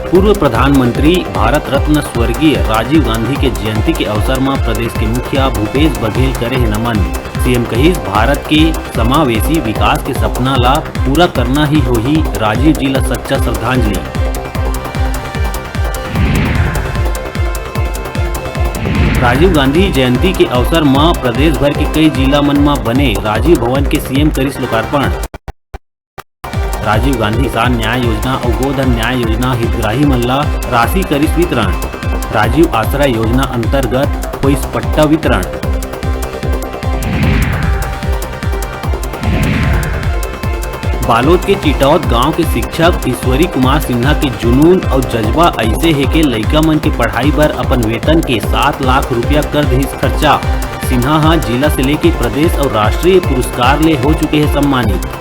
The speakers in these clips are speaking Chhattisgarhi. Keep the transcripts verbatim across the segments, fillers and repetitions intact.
पूर्व प्रधानमंत्री भारत रत्न स्वर्गीय राजीव गांधी के जयंती के अवसर म प्रदेश के मुखिया भूपेश बघेल करे हे नमन। सीएम कहिस, भारत के समावेशी विकास के सपना ला पूरा करना ही होही राजीव जी ला सच्चा श्रद्धांजलि। राजीव गांधी जयंती के अवसर म प्रदेश भर के कई जिला मन म बने राजीव भवन के सीएम करिस लोकार्पण। राजीव गांधी किसान न्याय योजना अउ गोधन न्याय योजना हितग्राही मन ला राशि करिस वितरण। राजीव आश्रय योजना अंतर्गत होइस पट्टा वितरण। बालोद के चिटौद गांव के शिक्षक ईश्वरी कुमार सिन्हा के जुनून अउ जज्बा अइसे हे के लइका मन के पढ़ाई बर अपन वेतन के सात लाख रुपया कर दिस खर्चा। सिन्हा ह जिला से लेके प्रदेश अउ राष्ट्रीय पुरस्कार ले हो चुके हे सम्मानित।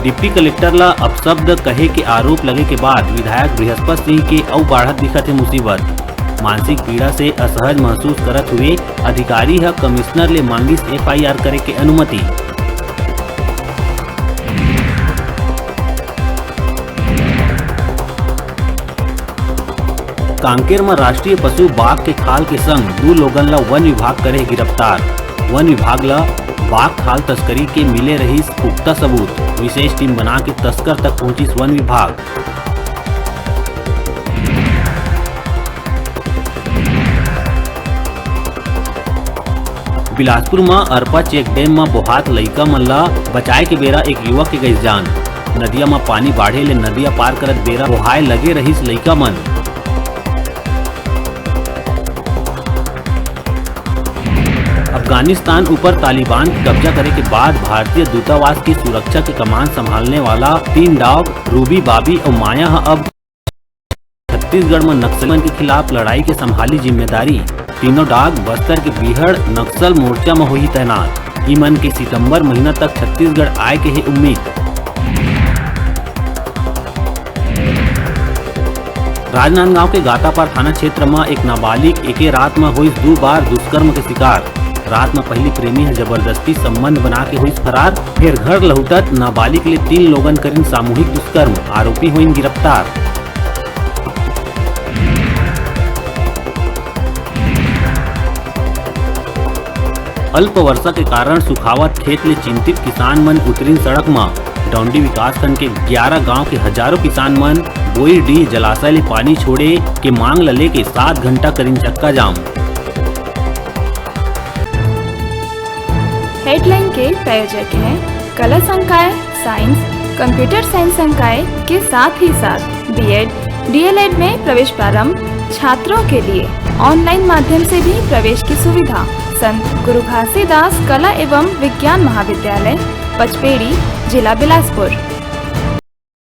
डिप्टी कलेक्टर ला अपशब्द कहे के आरोप लगे के बाद विधायक बृहस्पत सिंह के अउ बाढ़त दिखत हे मुसीबत। मानसिक पीड़ा से असहज महसूस करत हुए अधिकारी ह कमिश्नर ले मांगिस एफआईआर करे के अनुमति। कांकेर म राष्ट्रीय पशु बाघ के खाल के संग दू लोगन ल वन विभाग करे गिरफ्तार। वन विभाग ल बाघ खाल तस्करी के मिले रहिस पुख्ता सबूत। विशेष टीम बना के तस्कर तक पहुंचिस वन विभाग। बिलासपुर म अरपा चेक डैम म बोहात लइका मन ल बचाए के बेरा एक युवक के गइस जान। नदिया म पानी बाढ़े ले नदिया पार करत बेरा बोहाए लगे रहिस लइका मन। अफगानिस्तान ऊपर तालिबान के कब्जा करे के बाद भारतीय दूतावास की सुरक्षा के कमान संभालने वाला तीन डॉग रूबी, बाबी और माया ह अब छत्तीसगढ़ म नक्सली मन के खिलाफ लड़ाई के संभाली जिम्मेदारी। तीनों डॉग बस्तर के बीहड़ नक्सल मोर्चा म होही तैनात। इमन के सितंबर महीना तक छत्तीसगढ़ आए के हे उम्मीद। राजनांदगांव के गातापार थाना क्षेत्र म एक नाबालिग एके रात म होइस दू बार दुष्कर्म के शिकार। रात म पहिली प्रेमी ह जबरदस्ती संबंध बना के होइस फरार, फेर घर लहुटत नाबालिग ले तीन लोगन करिन सामूहिक दुष्कर्म, आरोपी होइन गिरफ्तार। अल्प वर्षा के कारण सुखावत खेत ले चिंतित किसान मन उतरिन सड़क म। डौंडी विकासखंड के ग्यारह गांव के हजारों किसान मन बोईडीह जलाशय ले पानी छोड़े के मांग ल लेके सात घंटा करिन चक्का जाम। हेडलाइन के प्रायोजक हैं कला संकाय, साइंस, कंप्यूटर साइंस संकाय के साथ ही साथ बीएड, डीएलएड में प्रवेश प्रारंभ, छात्रों के लिए ऑनलाइन माध्यम से भी प्रवेश की सुविधा। संत गुरु घासीदास कला एवं विज्ञान महाविद्यालय, पचपेड़ी, जिला बिलासपुर।